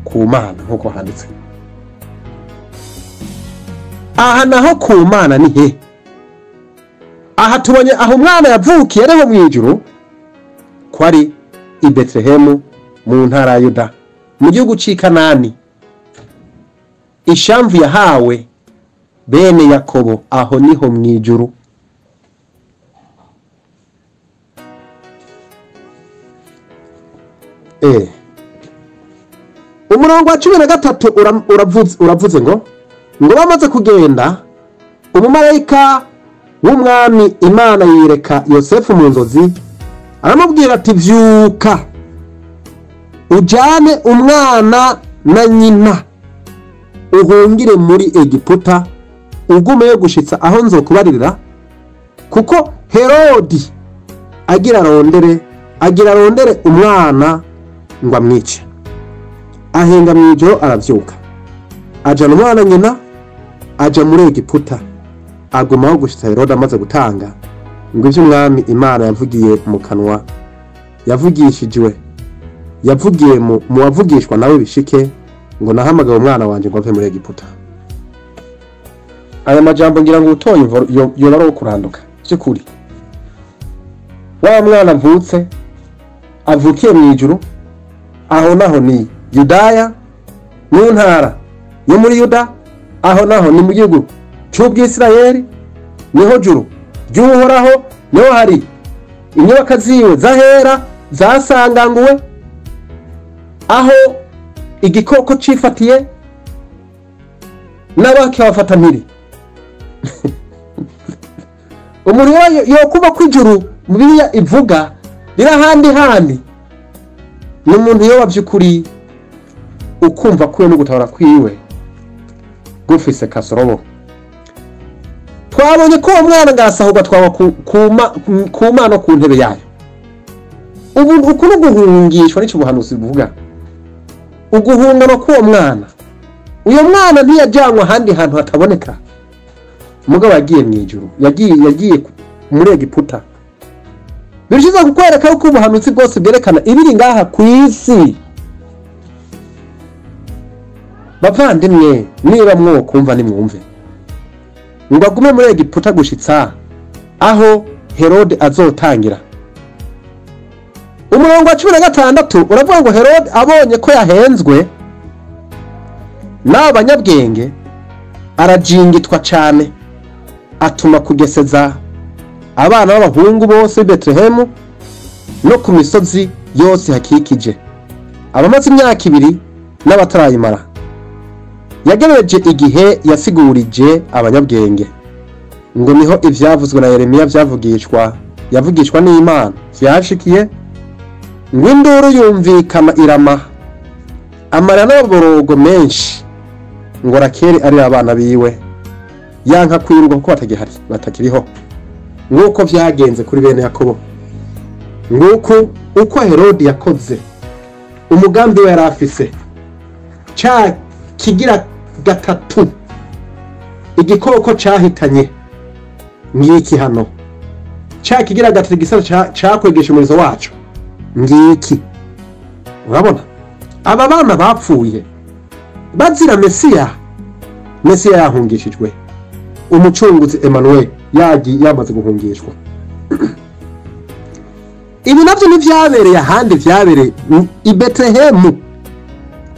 ku Mana nk'uko handitse. Aha naho ku Mana ni he? Aha tubonye aho umwana yavukiye ariho mu ijuru, ko ari i Betelehemu mu ntara ya Yuda, mu gihugu c'i Kanani. Ishamvu yahawe bene Yakobo, aho niho mu ijuru. Umurongo wa 13 uravuze ngo bamaze kugenda, umumarayika w'umwami Imana yereka Yosefu mu nzozi, aramubwira ati vyuka ujane umwana na nyina uhungire muri Egiputa, ugumeyo gushitsa aho nzokubaririra, kuko Herodi agira arondere umwana ngo amwice. Ahenga mw'ijoro aravyuka, ajana umwana nyina, aja muri Egiputa, agumaho gushitsa Herodi amaze gutanga ngo ivyo umwami Imana yavugiye mu kanwa yavugishijwe, yavugiye mu wavugishwa nawe bishike, ngo nahamagaye umwana wanje ngo ave muri Egiputa. Aya majambo ngira ngo utoye yoba ari kuranduka by'ukuri. Wa mwana avutse avukiye mu ijuru, aho naho ni Yudaya, mu ntara yo muri Yuda, aho naho ni mu gihugu cy'Ubwisirayeli, niho juru ry'Uhoraho, niho hari inyubako ziwe zahera zasanganguwe, aho igikoko cifatiye n'abakibafata mpiri. Umuntu yokuba kw'ijuru Bibiliya ivuga riri ahandi handi, ni umuntu yoba by'ukuri ukumva kwiwe no gutabara kwiwe gufise kasorobo. Twabonye ko uwo mwana ngasahurwa twawa ku Mana ku ntebe yayo. Ubu uku no guhungishwa n'icyo ubuhanuzi buvuga, uguhungana k'uwo mwana. Uyo mwana ntiyajyanwa ahandi hantu hataboneka, mugabo yagiye mu ijuru, yagiye muri Egiputa. Birushiza kukwereka yuko ubuhanuzi bwose bwerekana ibiri ngaha ku isi. Bavandimwe, niba mwokumva nimwumve, ngo agume muri Egiputa gushitsa aho Herode azotangira. Umurongo wa 16 uravuga ngo Herode abonye ko yahenzwe n'abanyabwenge, arajingitwa cyane, atuma kugeseza abana b'abahungu bose Betelehemu no ku misozi yose hakikije, abamaze imyaka 2 n'abatarayimara. Yagereje igihe yasigurije abanyabwenge ngo niho ivyavuzwe na Yeremiya yavugishwa n'Imana vyashikiye, ngo induru yumvikana irama, amara n'aborogo menshi, ngo Rakeli ari abana biwe, yanka kwiruka kuko batagihari, batakiriho, nk'uko vyagenze kuri bene Yakobo. Nguko uko Herodi yakoze umugambi we yari afise, ca kigira gatatu igikoko cahitanye ngiki hano, ca kigira gatatu igisata cakwegesha umurizo wacu ngiki. Urabona aba bana bapfuye bazira Mesiya. Mesiya yahungishijwe, umucunguzi Emmanuel yagiye yamaze guhungishwa. Ibi navyo ntivyabereye ahandi, vyabereye i Betelehemu.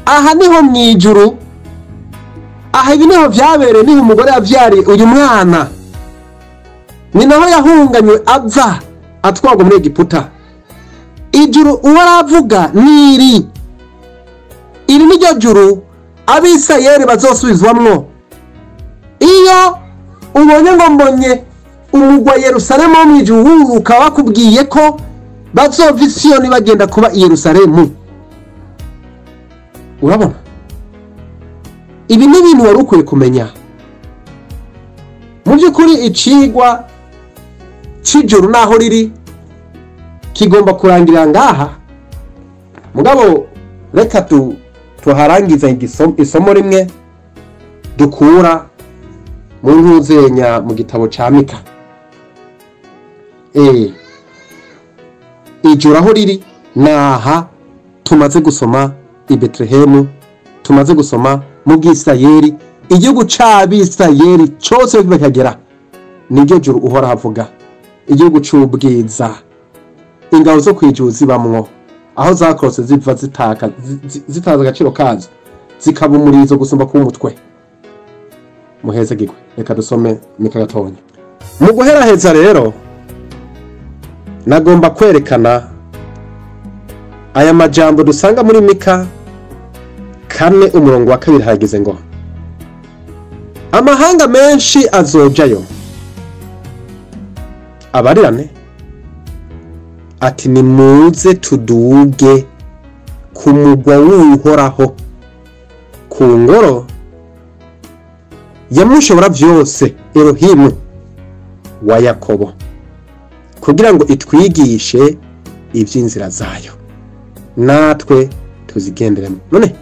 Aha niho mu ijuru, aha ibi niho vyabereye, niho umugore yavyariye uyu mwana, ni naho yahunganywe ava atwagwa muri Egiputa. Ijuru uwo aravuga niri iri, niryo juru Abisirayeli bazosubizwamwo. Iyo ubonye ngo mbonye umugwa Yerusalemu wo mu ijuru wuruka, bakubwiye ko bazova i Siyoni bagenda kuba i Yerusalemu. Urabona ibi ni ibintu wari ukwiye kumenya. Mu by'ukuri icigwa c'ijuru naho riri kigomba kurangirira ngaha, mugabo reka tuharangiza isomo rimwe dukura mu ntuzenya mu gitabo ca Mika. Ijuru aho riri naha tumaze gusoma i Betelehemu tumaze gusoma mu Bwisirayeli, igihugu c'Abisirayeli cose kikagera, niryo juru Uhoraho avuga, igihugu c'ubwiza, ingabo zo kwijuru zibamwo, aho zakorotse ziva zitaka zitaza agaciro kazo, zikaba umurizo gusumba kuba umutwe. Muhezagirwe. Reka dusome Mika gatonya. Mu guheraheza rero nagomba kwerekana aya majambo dusanga muri Mika 4 umurongo wa 2, hageze ngo amahanga menshi azojayo abarirane ati nimuze tuduge ku mugwa w'Uhoraho, ku ngoro yamushobora vyose Elohimu wa Yakobo, kugira ngo itwigishe ivy'inzira zayo natwe tuzigenderemo. None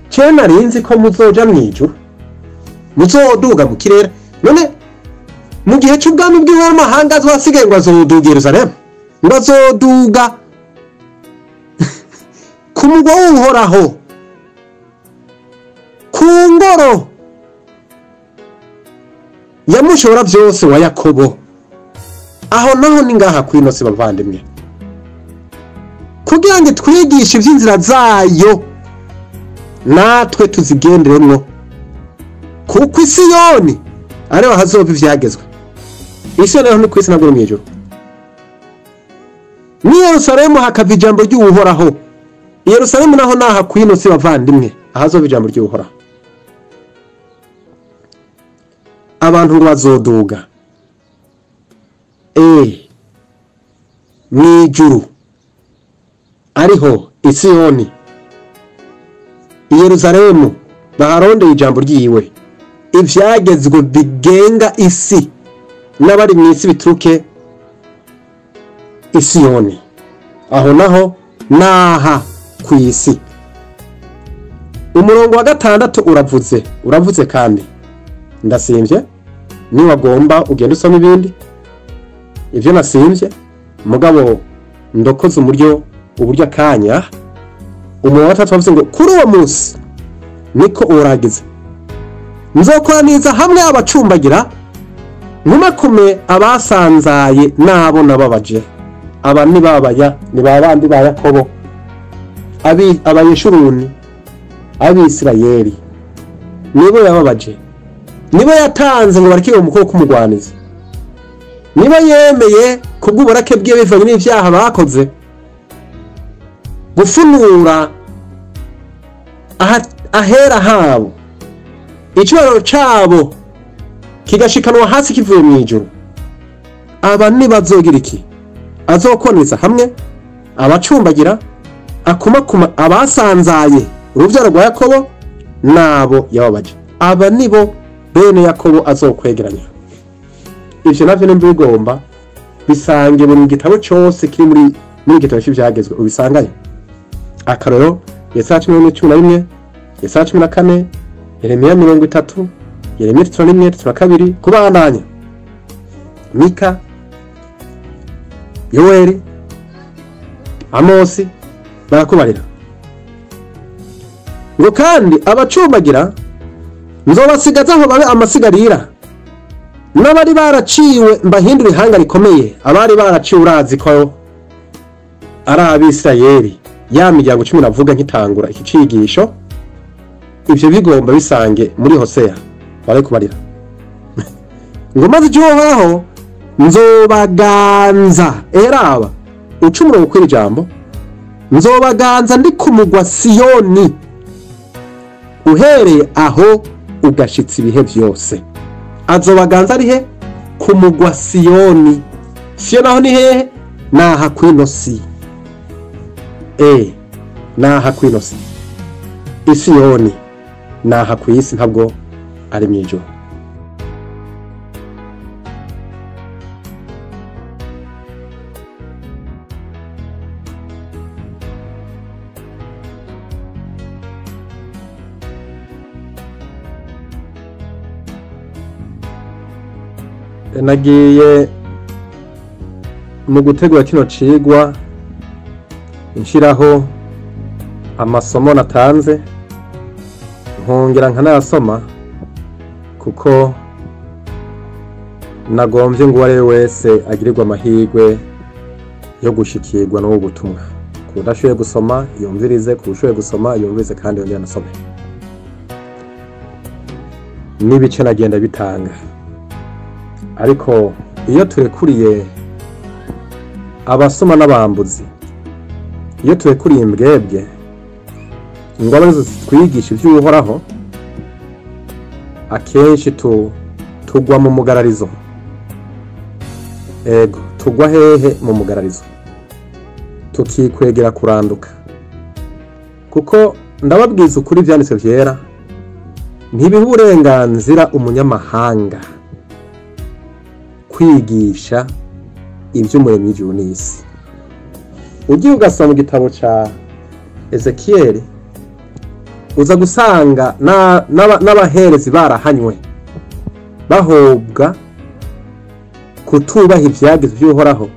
cye narinzi ko muzoja mwijuru, muzoduga mu kirere. None mu gihe cy'ubwami bw'amahanga azasigaye ngo azoduga Yerusalemu, ngo azoduga ku mugwa w'Uhoraho, ku ngoro yamushobora vyose wa Yakobo. Aho naho ni ngaha kwino se bavandimwe, kugira ngo twigishe ivy'inzira zayo natwe tuzigenderemwo, kuko Isiyoni ariho hazova ivyagezwe. Isiyoni naho ni kw'isi, ntabwo mw'ijuru. Ni Yerusalemu hakava ijambo ry'Uhoraho. Yerusalemu naho naha kwino se bavandimwe, ahazova ijambo ry'Uhoraho. Abantu bazoduga mw'ijuru ariho Isiyoni, Yerusalemu, baharondeye ijambo ryiwe, ivyagezwe bigenga isi n'abari mw'isi bituruke Isiyoni. Aho naho naha kw'isi. Umurongo wa 6 uravuze kandi ndasimvye, niwagomba ugenda usoma ibindi ivyo nasimvye, mugabo ndokoze umuryo uburyo akanya. Umurongo wa 3 wavuze ngo kuri uwo munsi niko uragize, nzokoraniza hamwe abacumbagira, nkumakume abasanzaye nabo nababaje. Aba ni babaya, ni babandi ba Yakobo, Abayeshuruni, Abisirayeli, nibo yababaje, nibo yatanze ngo bareke umukuru kumugwaniza, nibo yemeye kubw'uburake bwiwe bivanye n'ivyaha bakoze, gufunura ahera habo, icyubahiro cabo kigashikanwa hasi kivuye mw'ijuru. Aba nibazogira iki? Azokoneza hamwe abacumbagira, akumakuma abasanzaye urubyaro rwa Yakobo nabo yababaje. Aba nibo bene Yakobo azokwegeranya. Ivyo navyo nimba bigomba bisange mu gitabo cyose kiri muri gitabo cy'ivyagezwe ubisangayo. Akarorero Yesaya 11:11, Yesaya 14, Yeremiya 30, Yeremiya 31, 32, kubandanya Mika, Yoweri, Amosi, barakubarira ngo kandi abacumbagira nzobasigaza aho babe amasigarira, n'abari baraciwe mbahindura ihanga rikomeye. Abari baraciwe urazi ko ari Abisirayeli, ya miryango 10 navuga nkitangura iki cigisho. Ivyo bigomba bisange muri Hosea, barekubarira ngo maze Uhoraho nzobaganza. Eraba ucumuro kw'iri jambo, nzobaganza ndi ku mugwa Siyoni, uhereye aho ugashitsa ibihe vyose. Azobaganza ari he? Ku mugwa Siyoni. Siyoni aho ni hehe? Naha kwino si. Naha kwino si. Isiyoni naha kw'isi, ntabwo ari mw'ijuru. Nagiye mu gutegura kino cigwa nshiraho Amasomo natanze nkongera nkanayasoma, kuko nagombye ngo uwo ari we wese agirirwe amahirwe yo gushikirwa n'ubu butumwa. Ku udashoboye gusoma yumvirize, ku ushoboye gusoma yumvirize kandi yongere anasome. N'ibice nagenda bitanga, ariko iyo turekuriye abasoma n'abambuzi, iyo turekuriye imbwebwe ngo abe arizo zitwigisha iby'Uhoraho, akenshi tugwa mu mugararizo. Ego, tugwa hehe? Mu mugararizo, tukikwegera kuranduka. Kuko ndababwiza ukuri, ivyanditswe vyera ntibiha uburenganzira umunyamahanga kwigisha ivy'Umuremyi w'ijuru n'isi. Ugiye ugasoma mu gitabo ca Ezekiyeli, uza gusanga n'abaherezi barahanywe bahobwa kutubaha ivyagizwe vy'Uhoraho,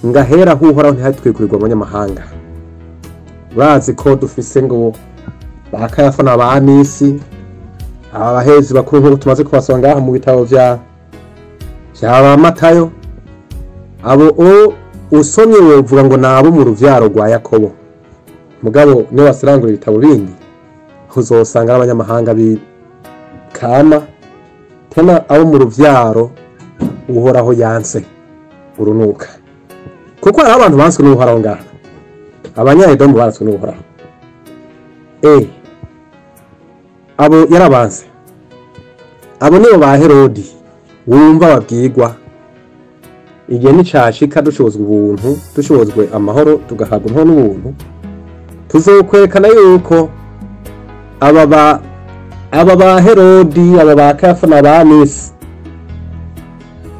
ngo ahera aho Uhoraho ntihatwikurirwa abanyamahanga. Bazi ko dufise ngo ba Kayafa na ba Anisi, aba baherezi bakuru nk'uko tumaze kubasoma ngaha mu bitabo vya ba Matayo. Abo o usomye wovuga ngo nabo mu ruvyaro rwa Yakobo, mugabo niyo wasirangura ibitabo bindi uzosanga ari abanyamahanga kama tena, abo mu ruvyaro Uhoraho yanse urunuka. Kuko hariho abantu banswe n'Uhoraho ngaha, Abanyaedomu baranswe n'Uhoraho. Abo yarabanse, abo nibo ba Herodi wumva babwirwa. Igihe nicashika, dushobozwa ubuntu, dushobozwe amahoro, tugahabwa amahoro n'ubuntu, tuzokwerekana yuko aba ba Herodi, aba ba Kayafa na ba Anisi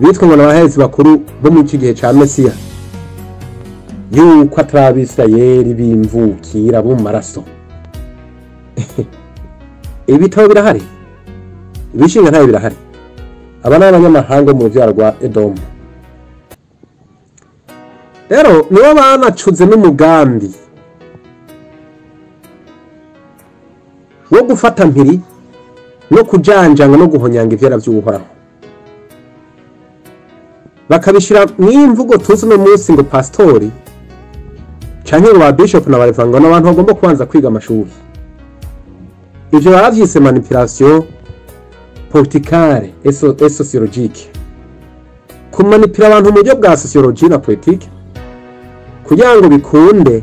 bitwa ngo n'abaherezi bakuru bo muri iki gihe ca Mesiya, yuko atari Abisirayeli b'imvukira bo mu maraso. Ibitabo birahari, ibishinga ntayo birahari. Aba ni abanyamahanga bo mu ruvyaro rwa Edomu. Rero nibo banacuze n'umugambi wo gufata mpiri no kujanjanga no guhonyanga ivyera vy'Uhoraho, bakabishira mw'imvugo tuzi uno munsi ngo pastori canke ngo ba bishop na ba ngo n'abantu bagomba kubanza kwiga amashuri. Ivyo baravyise manipulation politicale et sociologique, kumanipira abantu mu buryo bwa sociologie na politique, kugira ngo bikunde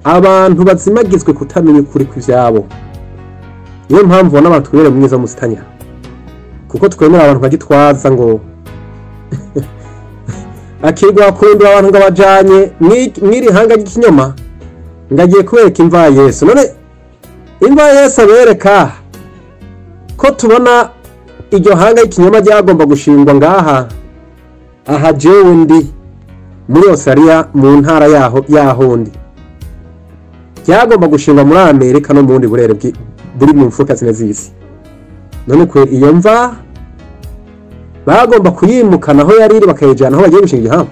abantu bazimagizwe kutamenya ukuri kw'ivyabo. Niyo mpamvu ubona abantu twibere mu mwiza musitanya, kuko twemera abantu bagitwaza ngo akirwa kurindura abantu ngo abajanye mw'iri hanga ry'ikinyoma, ngo agiye kubereka imva ya Yesu. None imva ya Yesu abereka, ko tubona iryo hanga y'ikinyoma ryagomba gushingwa ngaha aha jewe ndi muri Australia, mu ntara yaho ndi, ryagomba gushingwa muri Amerika no mu bundi burere buri mu mfuruka zine z'isi? None kwe iyo mva bagomba kuyimukana aho yari iri, bakayijana aho bagiye gushinga igihanga?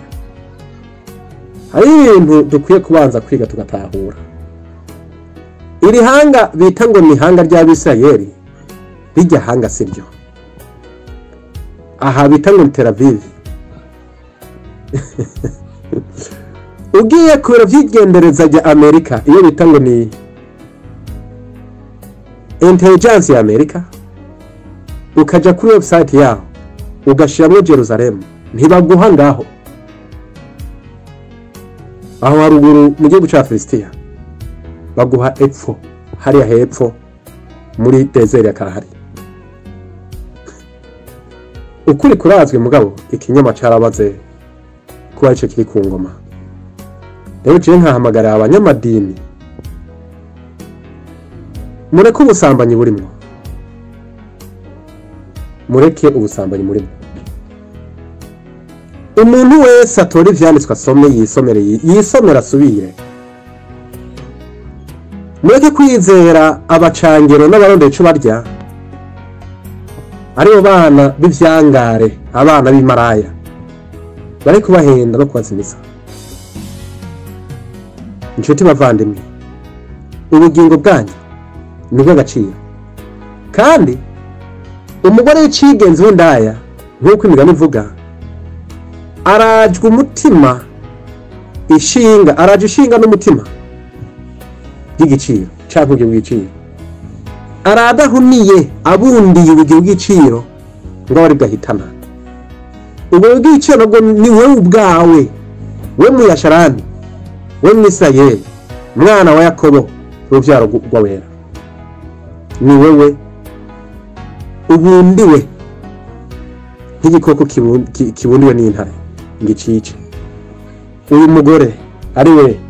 Hari ibintu dukwiye kubanza kwiga tugatahura. Iri hanga bita ngo ni ihanga ry'Abisirayeli, rirya hanga si ryo. Aha bita ngo ni Tel Aviv, ugiye ku biro vy'igendereza rya Amerika, iyo bita ngo ni intelligence ya Amerika, ukaja kuri website yaho ugashiramwo Jerusalem, ntibaguha ngaho. Aho haruguru mu gihugu ca Filisitiya, baguha epfo hariya hepfo muri désert ya Kalahari. Ukuri kurazwi, mugabo ikinyoma carabaze kuba ico kiri ku ngoma. Rero jewe nkahamagara abanyamadini: mureke ubusambanyi burimwo, mureke ubusambanyi murimwo. Umuntu wese atora ivyanditswe asome, yisomere, yisomere asubire. Mureke kwizera abacangero n'abarondera ico barya, aribo bana b'ivyangare, abana b'imaraya bari kubahenda no kubazimiza. Inshuti bavandimwe, Ubugingo bwanyu ni ubw'agaciro. Kandi umugore w'icigenzi w'indaya, nk'uko imigani ivuga, arajwe umutima ishinga, araje ishinga n'umutima by'igiciro canke ubugingo bw'igiciro, aradahuniye abundiye ubugingo bw'igiciro ngo abe aribwo ahitana. Ubwo bw'igiciro nabwo ni wewe ubwawe, we muyasharani, we mwisirayeli, mwana wa Yakobo, urubyaro rw'abera, ni wewe ubundiwe nk'igikoko kibundiwe n'intare ngo icice. Uyu mugore ari we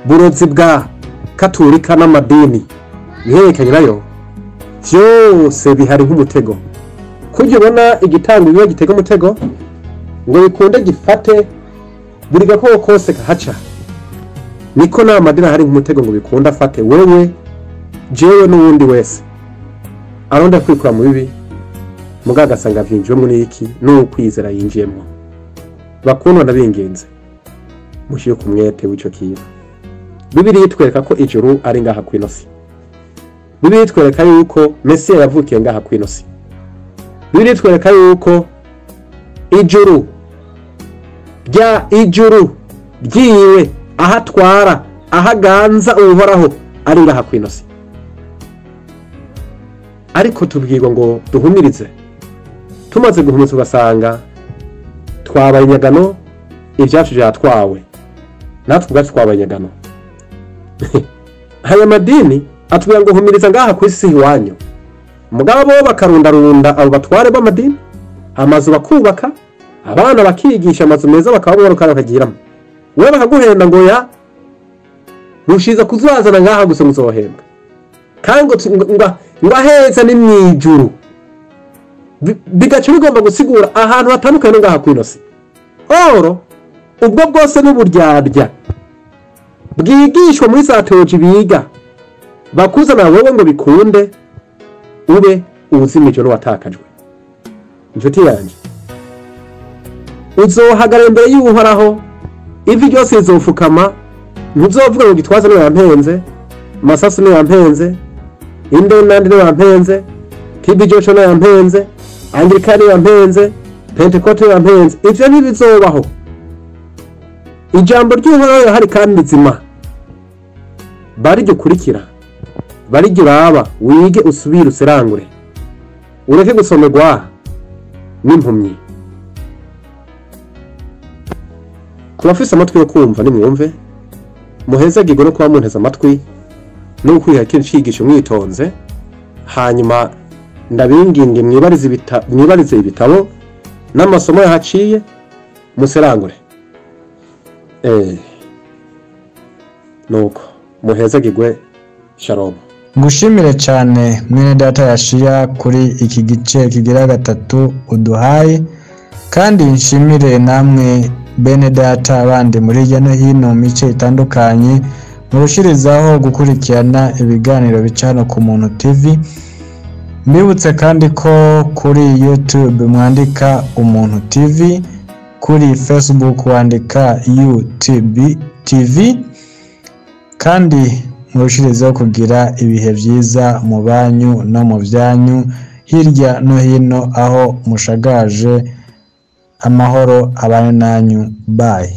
burozi bwa katurika n'amadini biherekanye nayo, vyose bihari nk'umutego. Kurya ubona igitanga iyo gitega umutego ngo bikunde gifate buri gakoko kose kahaca, niko n'amadini ahari nk'umutego ngo bikunde afate wewe, jewe n'uwundi wese aronda kwikura mu bibi, mugabo agasanga vyinjiwemwo n'iki? N'ukwizera yinjiyemwo. Bakundwa, ndabinginze mushyire ku mwete w'ico kintu. Bibiliya itwereka ko ijuru ari ngaha kw'ino si. Bibiliya itwereka yuko Mesiya yavukiye ngaha kw'ino si. Bibiliya itwereka yuko ijuru rya ijuru ryiwe, aho atwara, aho aganza Uhoraho, ari ngaha kw'ino si. Ariko tubwirwa ngo duhumirize. Tumaze guhumiriza ugasanga twabaye inyagano, ibyacu byatwawe, natwe ubwacu twabaye inyagano. Aya madini atubwira ngo humiriza ngaha ku isi iwanyu, mugabo bo bakarundarunda abo batware b'amadini, amazu bakubaka, abana bakigisha, amazu meza bakaba kandi bakagiramo, wewe bakaguhenda ngo ya rushiza kuzazana ngaha gusa muzohembwa, kandi ngo aheza ni mwijuru. Bigaca bigomba gusigura ahantu hatandukanye no ngaha kw'ino si. Oro ubwo bwose n'uburyarya bwigishwa muri za teoloji biga bakuzana wowe ngo bikunde ube uwuzimijwe n'uwatakajwe. Inshuti yanje, uzohagarara imbere y'Uhoraho, ivi ryose rizofukama. Ntuzovuga ngo Gitwaza niwe yampenze, Masasu niwe yampenze, inde nandi niwe yampenze, TB Joshua niwe yampenze, Anglikani niwe yampenze, Pentekote niwe yampenze. Ivyo ntibizobaho. Ijambo ry'Uhoraho rirahari kandi rizima, bariryo ukurikira, bariryo uraba, wige, usubire, userangure, ureke gusomerwa n'impumyi. Ku bafise amatwi yo kumva nimwumve. Muhezagirwe no kuba munteze amatwi no kwiha kino cigisho mwitonze. Hanyuma ndabinginge mwibarize ibitabo n'amasomo yahaciye, muserangure. Nuko muhezagirwe. Shalom. Ngushimire cyane mwene data Yashiya kuri iki gice kigira gatatu uduhaye, kandi nshimire namwe bene data bandi muri hirya no hino mu mice itandukanye murushirizaho gukurikirana ibiganiro bica hano ku Muntu TV. Mbibutse kandi ko kuri YouTube mwandika Umuntu TV, kuri Facebook wandika UTB TV, kandi murushirizeho kugira ibihe byiza mu banyu no mu byanyu hirya no hino aho mushagaje. Amahoro abane nanyu. Bye.